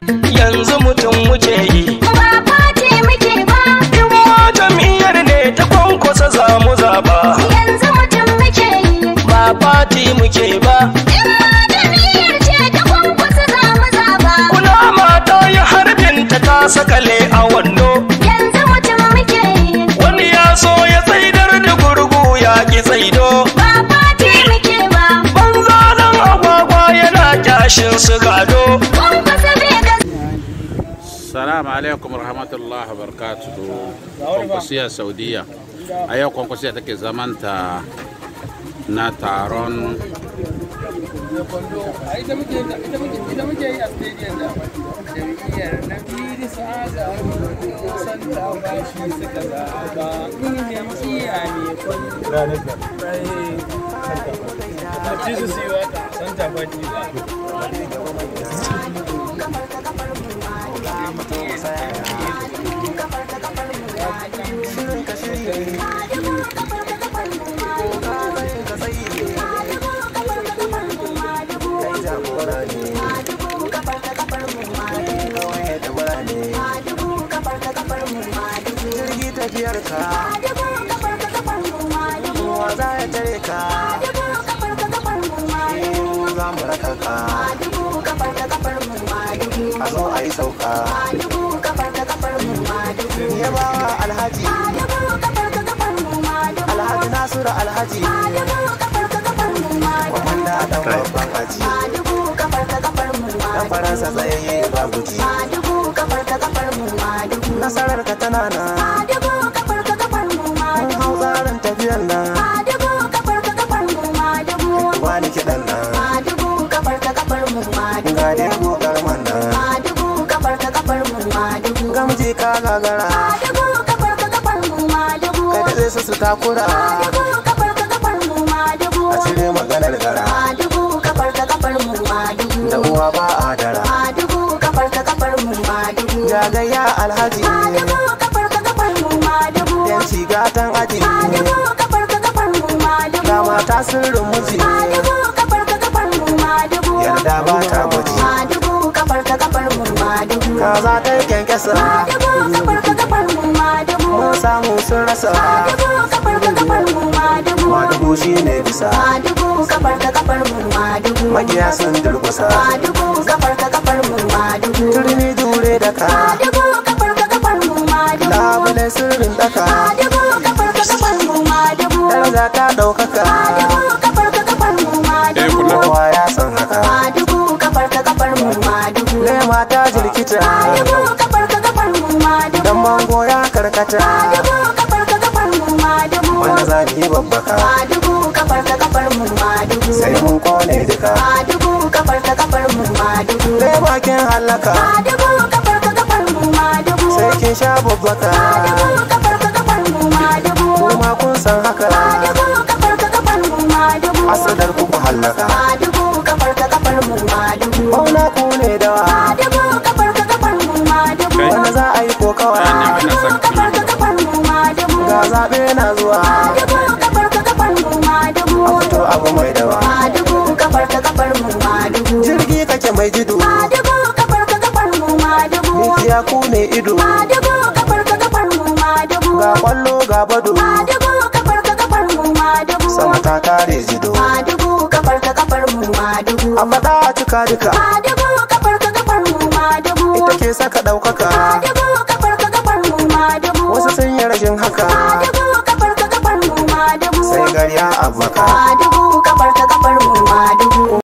Yanzu mutum muke yi. Ba fati muke ba. In ma jam'iyyar ne ta Kwankwasa za mu zaba. Yanzu mutum muke yi. Ba fati muke ba. In ma jam'iyyar ce ta Kwankwasa za mu zaba. Kuna mata yi harbin ta ta sakale a wando. Yanzu mutum muke yi. Wani ya so ya tsaidar da gurgu ya ki tsaido. Ba fati muke ba. Banza dan agwagwa yana kyashin su gado. Kwankwasa bai ga Salamu alaikum rahmatullahi wabarakatuhu. Kwankwasiya Saudiya. A yau Kwankwasiya take zamanta na taron Ita muke yi a stadium da jam'iyyar na fili sa'ada santa ba shi suka zaba jam'iyya ne kwanci su yi waka santa party ba. Jirgi tafiyar ka, wa za ya tare ka? Mu za mu raka ka, a zo a yi sauka. Ya ba wa Alhaji, Alhaji Nasiru Alhaji, kwamanda dan babban aji, dan Faransa tsayayye ba guji. Nasarar ka tana nan, mun hau tsarin tafiyar nan, wani kiɗan nan, ga dai gogar nan, gamji ka gagara, ka daɗe su su takura, a cire maganar gara, da uwa ba a dara. Jagayya Alhaji, yanci gatan aji, ga mata sirrin miji, yarda ba ta gwaji. Kaza ta yi kyankyasa, mun samu sun rasa, Madugu shi ne bisa, makiya sun durkusa, turmi jure da ka, labule sirrin daka, daraja ta ɗaukaka, kowa ya san haka, lema ta jirkita, dan bango ya karkata, wanda za mu yi babbaka, sai mun kone duka, lema kin hallaka, sai kin sha babbaka, kuma kun san haka, asadar ku ku hallaka, bauna ku ne dawa, wanda za a yi kokawa, ga zaɓe na zuwa, a fito abu mai dawa, jirgi kake mai jido, mikiya ku ne ido, ga kwallo ga bado, sama ta kare jido, a faɗa a cika duka, ita ke saka ɗaukaka, wasu sun yi rashin haka.